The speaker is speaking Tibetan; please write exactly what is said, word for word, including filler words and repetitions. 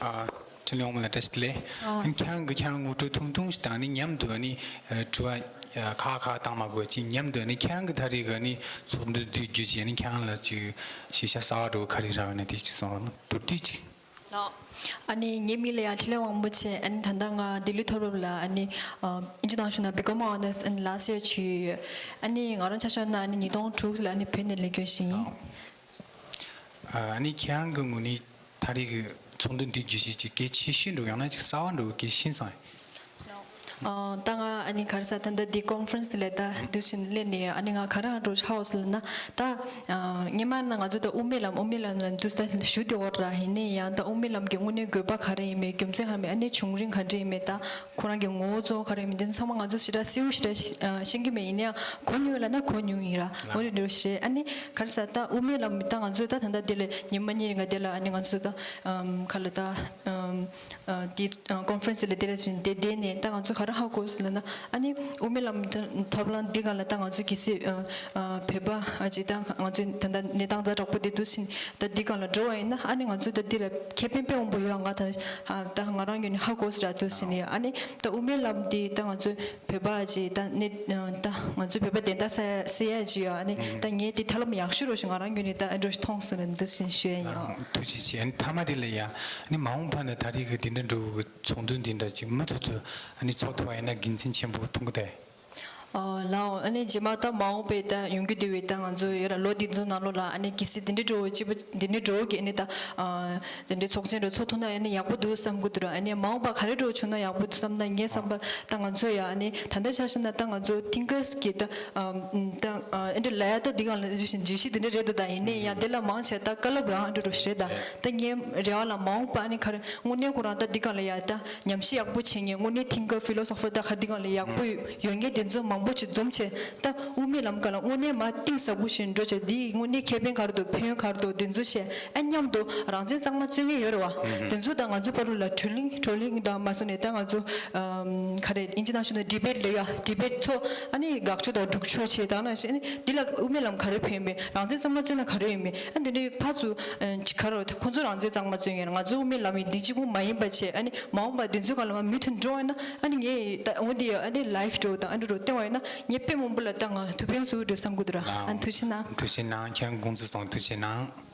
ཨ། འཕྲིན་ལས་དབང་མོ་ལགས་བཀྲ་ཤིས་བདེ་ལེགས། ཨ། ཨ་ནི་ཁྱེད་རང་གི་ཁྱེད་རང་ངོ་སྤྲོད་ཐུང་ཐུང་ཞིག་དང་ཨ་ནི་མཉམ་དུ་ཨ་ནི་ཨ་དྲི་བ་ཨ་ཁག་ཁག་བཏང་མ་དགོས་ཅིག་མཉམ་དུ་ཨ་ནི་ཁྱེད་རང་གི་ད་རེས་ཀྱི་ཨ་ནི་ཚོགས་འདུ་བསྡུས་རྒྱུ་ཅིག་ཨ་ནི་ཁྱེད་རང་ལ་ཅིག་ཤེས་བྱ་གསར་བ་འདྲ་བོ་ག་རེ་རག་ཡོད་ན་དེ་ཅིག་གསུང་རོགས་གནང་། མདོར་བསྡུས་ཅིག་ལགས། ཨ་ནི་ངའི་མིང་ལ་ཡ་འཕྲིན་ལས་དབང་མོ་བྱས། ཨ་ནི་ད་ལྟ་ང་ལྡི་ལི་མཐོ་སློབ་ལ་ཨ་ནི་ཨ་ཨིན་ཇི་ནང་བཞིན་ན་བི་ཀོམ་ཨོ་ནར་སི་ཨེན་ལཱསཊ་ཡར་བྱས་ཡོད། ཨ་ནི་ང་རང་ཆ་བཞག་ན་ཨ་ནི་ཉིས་སྟོང་དྲུག་ལ་ཨ་ནི་བོད་ནས་སླེབས་རྒྱུ་ཞིག་ཡིན། ཨ་ནི་ཁྱེད་རང་གི་ངོས་ནས་ད་རེས་ཀྱི་ཚོགས་འདུ་འདི་བརྒྱུད་བྱས་ཀྱི་གལ་ཆེ་ཤོས་འདྲ་བོ་ཡང་ན་ཅིག་གསར་བ་འདྲ་བོ་གལ་ཤེས་སོང་། ཨ། ད་ང་ཨ་ནི་ག་རེ་ཟ། ད་ལྟ་འདི་ཀོན་ཧྥ་རན་སི་ལ་ད་འདུག་བཞིན་སླེབས་ནས་ཨ་ནི་ང་ག་རེ་ཧ་འགྲོ་ཧ་གོ་སོང་ལབ་ན། ད་ཨ་སྔོན་མ་ན་ང་ཚོ་ད་དབུ་མའི་ལམ་དབུ་མའི་ལམ་ལ་འདུག་ད་ཞུ་བདེ་བོ་ར། ཡིན་ནའི་ཡང་ད་དབུ་མའི་ལམ་གྱི་དངོས་གནས་དགོས་པ་ག་རེ་ཡིན་མིན། རྒྱུ་མཚན་ག་མིན། ཨ་ནི་བྱུང་རིམ་ག་འདྲ་ཡིན་མིན། ད་ཁོ་རང་གི་ངོ་བོ་གཙོ་བོ་ག་རེ་ཡིན་མིན། འདི་ཚང་མ་ང་ཚོ་ཞེ་དྲག་གསལ་བོ་ཞེ་དྲག་ཤེས་ཀྱི་མེད། ཡིན་ནའི་ཡང་གོ་མྱོང་ཡོད་ལབ་ན་གོ་མྱོང་ཡིན་ར། འོ་རེད་འདྲ་བོ་ཞིག་ཨ་ནི་ག་རེ་ཟ། ད་དབུ་མའི་ལམ་ད་ང་ཚོ་ད་ད་ལྟ་འདི་ལ་ཉི་མ་གཉིས་རིང་ག་འདི་ལ་ཨ་ནི་ང་ཚོ་ད་ཨམ་ག་ལ་ད་ཨམ་ཨ་དེ་ཨ་ཀོན་ཧྥ་རན་སི་ལ་དེ་ལ་ཕྱིན་བསྡད་བསྡད་ནས། ད་ང་ཚོ་ག་རེ་ཧ་གོ་སོང་ལབ་ན། ཨ་ནི་དབུ་མའི་ལམ་ཐབས་ལམ་འདི་སྒང་ལ་ད་ང་ཚོ་གལ་སྲིད་ཨ་ཨ་བོད་པ་ཨ་ཅིག་ད་ང་ཚོའི་ད་ལྟ་གནས་སྟངས་ཛ་དྲག་པོ་དེ་འདུག་ཕྱིན། ད་འདི་སྒང་ལ་འགྲོ་བ་ཡིན་ན་ཨ་ནི་ང་ཚོ་ད་འདི་ལ་ཁེ་ཕན་དཔེ་མང་པོ་ཡོད། ང་ད་ཨ་ད་ང་རང་ངོས་ནས་ཧ་གོ་སོང་ར། འདུག་ཕྱིན་ཡ། ཨ་ནི་ད་དབུ་མའི་ལམ་འདི་ད་ང་ཚོ་བོད་པ་ཅིག་ད་ནི་ད་ང་ཚོ་བོད་པ་བདེན་མཐའ་གསལ་གསལ་ཡ་ཅིག་ཡོད། ཨ་ནི་ད་ངས་དེ་ཐབས་ལམ་ཡག་ཤོས་རོ་ཞིག་ང་རང་ངོས་ནས་ད་ཨ་འགྲོ་ཞིག་མཐོང་སོང་ནས་འདི་བཞིན་ཞུ་ཡ་ཡིན། ཨ། ཐུགས་རྗེ་ཆེ། ཨ་ནི་མཐའ་མ་དེ་ལ་ཡ། ཨ་ནི་མ་འོངས་པ་ན་ད་རེས་ཀྱི་དེ་འདྲ་འགྲོ་གི་ཚོགས་འདུ་འདི་འདྲ་ཅིག་མུ་མཐུད་དུ་ཨ་ནི་ཚོགས་ཐུབ་པ་ཡིན་ན་དགེ་མཚན་ཆེན་པོ་མཐོང་གི་ད། ཨ་ལའོ། ཨ་ནི་རྗེས་མ་ད་མ་འོངས་པའི་ད་ཡོང་རྒྱུ་དེ་བས་ད་ང་ཚོ་ཡོད་ར་ལོ་འདི་ཚོ་ནང་ལོགས་ལ་ཨ་ནི་གལ་སྲིད་འདི་འདྲའི་འགྲོ་བ་ཅིག་པ་འདི་འདྲའི་འགྲོ་གི་ཨ་ནི་ད་ཨ་དེ་འདྲའི་ཚོགས་ཆེན་རུ་ཚོགས་ཐུབ་ན་ཡང་ནི་ཡག་པོ་འདུག་བསམ་གི་འདུག་ར། ཨ་ནི་མ་འོངས་པ་ག་རེ་འགྲོ་བྱུང་ན་ཡག་པོ་འདུག་བསམ་ན། ངའི་བསམ་པ་ད་ང་ཚོ་ཡ་ཨ་ནི་ད་ལྟ་ཆ་བཞག་ན་ད་ང་ཚོ་ཐིང་ཀར་སི་གི་ད་ཨམ་ད་ཨ་འདྲ་ལ་ཡ་ད་འདི་གང་ལ་བརྗོད་གཞི་འདི་འདྲ་རེད་འདུག་ད་ཡིན་ནའི་ཡང་དེ་ལ་མང་ཆེ་ད་བཀའ་སློབ་རང་འདྲ་འགྲོ་ཞིག་རེད། ད་ད་ངའི་རེ་བ་ལ་མ་འོངས་པ་ཨ་ནི་ག་རེ་དངོས་གནས་ཁོ་རང་ད་འདི་གང་ལ་ཡ་ད་ཉམས་ཞིབ་ཡག་པོ་བྱེད་མཁན་དངོས་གནས་ཐིང་ཀར་ཕི་ལོ་སོ་ཕར་ད་ག་འདི་གང་ལ་ཡག་པོ་ཡོད་མཁན་དེ་ཚོ་མང་པོ་ཞིག་འཛོམས་བྱས། ད་དབུ་མའི་ལམ་སྒང་ལ་དངོས་གནས་མ་གཏིང་ཟབ་པོ་ཞིག་འགྲོ་བྱས། འདི་དངོས་གནས་ཁེ་ཕན་ག་རེ་འདུག་ཕན་ཡོན་ག་རེ་འདུག་དེ་ཚོ་བཤད། ཨ་མཉམ་དུ་རང་བཙན་གཙང་མ་རྩོད་མཁན་ཡོད་རེད་བ། དེ་ཚོ་དང་ང་ཚོ་བར་ལ་བགྲོ་གླེང་བགྲོ་གླེང་དང་མ་སོང་ནས་ད་ང་ཚོ་ཨམ་ག་རེ་ཨིན་ཇི་ནང་བཞིན་ན་ཌི་བེཊ་ལབ་ཡ། ཌི་བེཊ་ཚོགས། ཨ་ནི་དགག་ཕྱོགས་དང་སྒྲུབ་ཕྱོགས་བྱས། དང་ནང་བཞིན་ཨ་ནི་འདི་ལ་དབུ་མའི་ལམ་ག་རེ་ཕན་ཡོད་མེད། རང་བཙན་གཙང་མ་རྩོད་ན་ག་རེ་ཡོད་མེད། ཨ་འདི་འདྲའི་ཕར་ཚུར་ཨ་ག་རེ་ཁོ་ཚོ་རང་བཙན་གཙང་མ་རྩོད་མཁན་ང་ཚོ་དབུ་མའི་ལམ་ཡིན་འདི་གཅིག་པུ་མ་ཡིན་པ་བྱས། ཨ་ནི་མ་འོངས་པ་འདི་ཚོའི་སྒང་ལ་མ་མུ་མཐུད་འགྲོ་བ་ཡིན་ན་ཨ་ནི་ངས་ད་འོ་འདི་ཨ་ནི་ལའིབ་འགྲོ་དང་ཨ་འདྲ་འགྲོ་བསྟན་བ་ཡིན་ན་ངས་དཔེ་མང་པོ་ལ་ད་ང་ཐུགས་ཕན་གསོས་འགྲོ་བསམ་གི་འདུག་ར། ཨ་ཐུགས་རྗེ་གནང་། ཐུགས་རྗེ་གནང་། ཁྱེད་དགོངས་ཚུལ་གསུངས་ཐུགས་རྗེ་གནང་།